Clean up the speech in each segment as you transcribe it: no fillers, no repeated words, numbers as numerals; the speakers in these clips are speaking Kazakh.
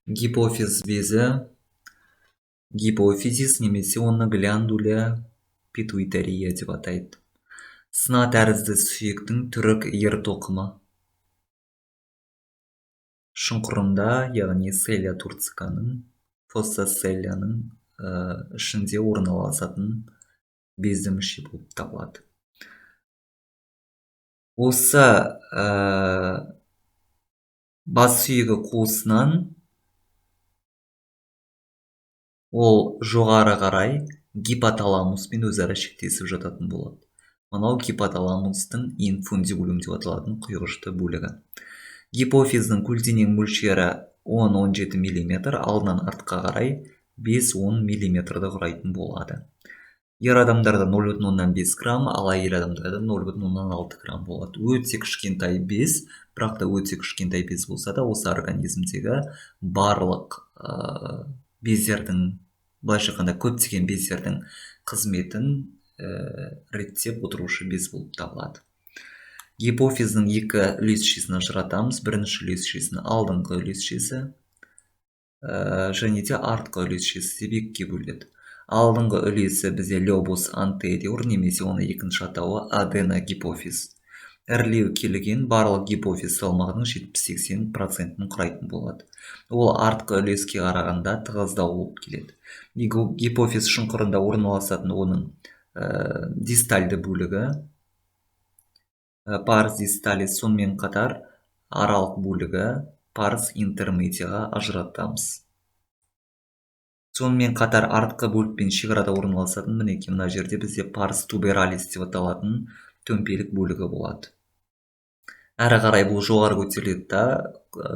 Гипофиз безі, гипофизис немесе оны glandula pituitaria деп атайды. Сына тәрізді сүйектің түрік ер тоқымы шұңқырында, яғни sella turcicaның, fossa sellaның ішінде орналасатын безді мүше болып табылады. Осы бас сүйегі қуысынан ол жоғары қарай гипоталамуспен өзара шектесіп жататын болады. Мынау гипоталамустың инфундибулюм деп аталатын құйғышты бөлігі. Гипофиздің көлденең мөлшері 10-17 мм, алдынан артқа қарай 5-10 мм-ді құрайтын болады. Ер адамдарда 0,5 грамм, ал әйел адамдарда 0,6 грамм болады. Өте кішкентай без, бірақ та өте кішкентай без болса да, осы организмдегі барлық бездердің, былайша айтқанда көптеген бездердің қызметін реттеп отырушы без болып табылады. Гипофиздің екі үлесшесін ажыратамыз. Бірінші үлесшесін алдыңғы үлесшесі және де артқы үлесшесі деп екіге бөледі. Алдыңғы үлесі бізде lobus anterior немесе оны екінші атауы аденогипофиз. Ірілеу келген барлық гипофиз салмағының 70-80%-ін құрайтын болады. Ол артқы үлеске қарағанда тығыздау болып келеді. Гипофиз шұңқырында орналасатын оның дистальды бөлігі, pars distalis, сонымен қатар аралық бөлігі pars intermediaға ажыратамыз. Сонымен қатар артқы бөлікпен шекарада орналасатын мінекей мына жерде бізде pars tuberalis деп аталатын төмпелік бөлігі болады. Әрі қарай бұл жоғары көтеріледі да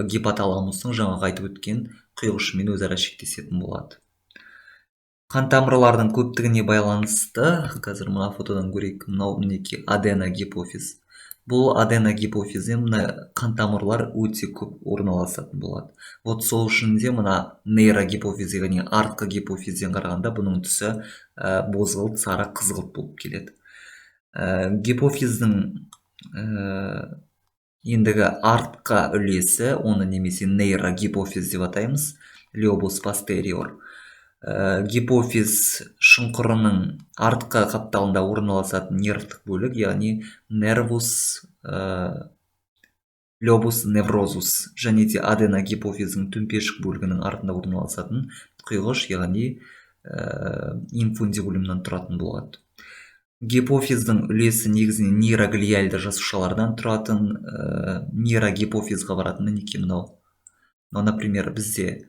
гипоталамустың жаңағы айтып өткен құйғышымен өзара шектесетін болады. Қан тамырлардың көптігіне байланысты қазір мына фотодан көрейік. Мынау мінекей аденогипофиз. Бұл аденогипофизде мына қан тамырлар өте көп орналасатын болады. Вот сол үшін де мына нейрогипофиз, яғни артқы гипофизден қарағанда бұның түсі бозғылт сары қызғылт болып келеді. Гипофиздің ендігі артқы үлесі, оны немесе нейрогипофиз деп атаймыз, lobus posterior. Гипофиз шұңқырының артқы қапталында орналасатын нервтік бөлік, яғни nervus lobus nervosus, және де аденогипофиздің төмпешік бөлігінің артында орналасатын құйғыш, яғни инфундибулюмнан тұратын болады. Гипофиздің үлесі негізінен нейроглиальды жасушалардан тұратын, нейрогипофизға баратын мінекей мынау. Мынау, например, бізде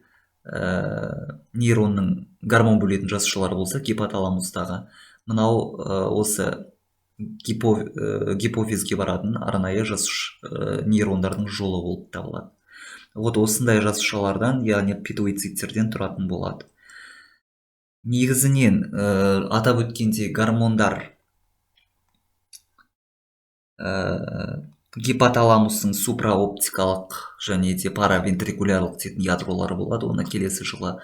нейронның гормон бөлетін жасушалары болса, гипоталамустағы мынау осы гипофизге баратын арнайы нейрондардың жолы болып табылады. Вот осындай жасушалардан, яғни питуициттерден тұратын болады. Негізінен атап өткендей, гормондар гипоталамустың супраоптикалық және де паравентрикулярлық дейтін ядролары болады. Оны келесі жылы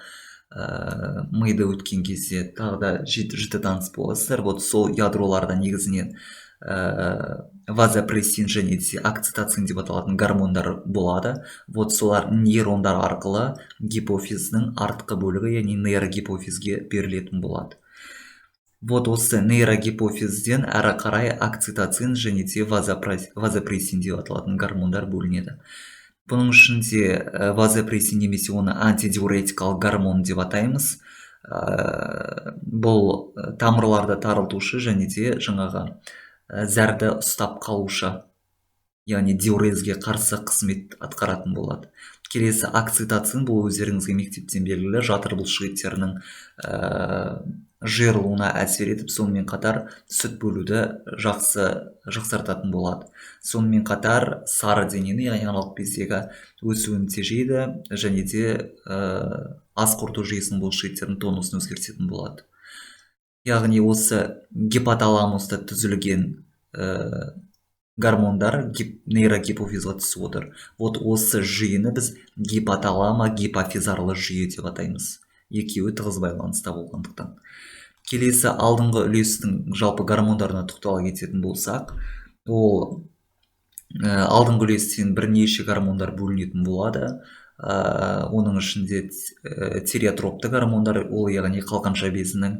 миды өткен кезде тағы да жіті таныс боласыздар. Вот сол ядроларда негізінен вазопрессин және де окситоцин деп аталатын гормондар болады. Вот солар нейрондар арқылы гипофиздің артқы бөлігі, яғни нейрогипофизге берілетін болады. Вот осы нейрогипофизден әрі қарай окситоцин және де вазопрессин деп аталатын гормондар бөлінеді. Бұның ішінде вазопрессин немесе оны антидиуретикалық гормон деп атаймыз. Бұл тамырларды тарылтушы және де жаңағы зәрді ұстап қалушы, яғни диурезге қарсы қызмет атқаратын болады. Келесі окситоцин, бұл өздеріңізге мектептен белгілі, жатыр бұлшықеттерінің жиырылуына әсер етіп, сонымен қатар сүт бөлуді жақсартатын болады. Сонымен қатар сары денені, яғни аналық бездегі өсуін тежейді және де ас қорыту жүйесінің бұлшықеттерінің тонусын өзгертетін болады. Яғни осы гипоталамуста түзілген гормондар нейрогипофизға түсіп отыр. Вот осы жүйені біз гипоталама гипофизарлы жүйе деп атаймыз. Екеуі тығыз байланыста болғандықтан. Келесі алдыңғы үлестің жалпы гормондарына тоқтала кететін болсақ, ол алдыңғы үлестен бірнеше гормондар бөлінетін болады. Оның ішінде тиреотропты гормондар, ол яғни қалқанша безінің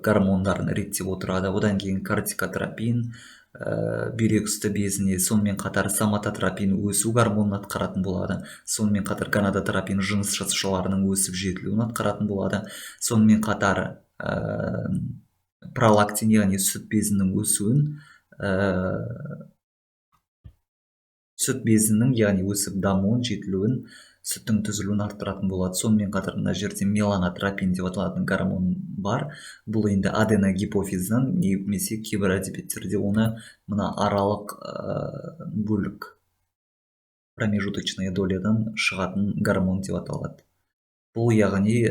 гормондарын реттеп отырады. Одан кейін кортикотропин, бүйрек үсті безіне, сонымен қатар соматотропин өсу гормонын атқаратын болады. Сонымен қатар гонадотропин жыныс жасушаларының өсіп жетілуін атқаратын болады. Сонымен қатар пролактин, яғни сүт безінің өсуін, сүт безінің яғни өсіп дамуын, жетілуін, сүттің түзілуін арттыратын болады. Сонымен қатар мына жерде меланотропин деп аталатын гормон бар. Бұл енді аденогипофизден немесе кейбір әдебиеттерде оны мына аралық бөлік, промежуточная долядан шығатын гормон деп аталады. Бұл яғни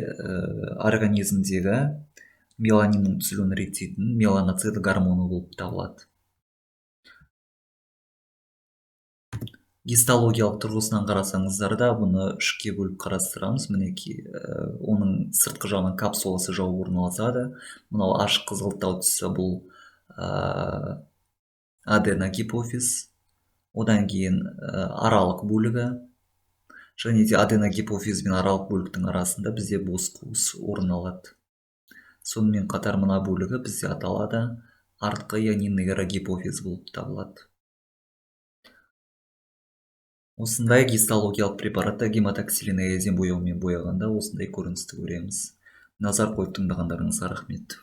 организмдегі меланиннің түзілуін реттейтін меланоцит гормоны болып табылады. Гистологиялық тұрғысынан қарасаңыздар да, бұны үшке бөліп қарастырамыз. Мінекей, оның сыртқы жағынан капсуласы жауып орналасады. Мынау ашық қызғылттау түсі бұл аденогипофиз. Одан кейін аралық бөлігі. Және де аденогипофиз бен аралық бөліктің арасында бізде бос қуыс орын алады. Сонымен қатар мына бөлігі бізде аталады артқы, яғни нейрогипофиз болып табылады. Осындай гистологиялық препаратта гематоксилин эозин бояуымен бояғанда осындай көріністі көреміз. Назар қойып тыңдағандарыңызға рахмет.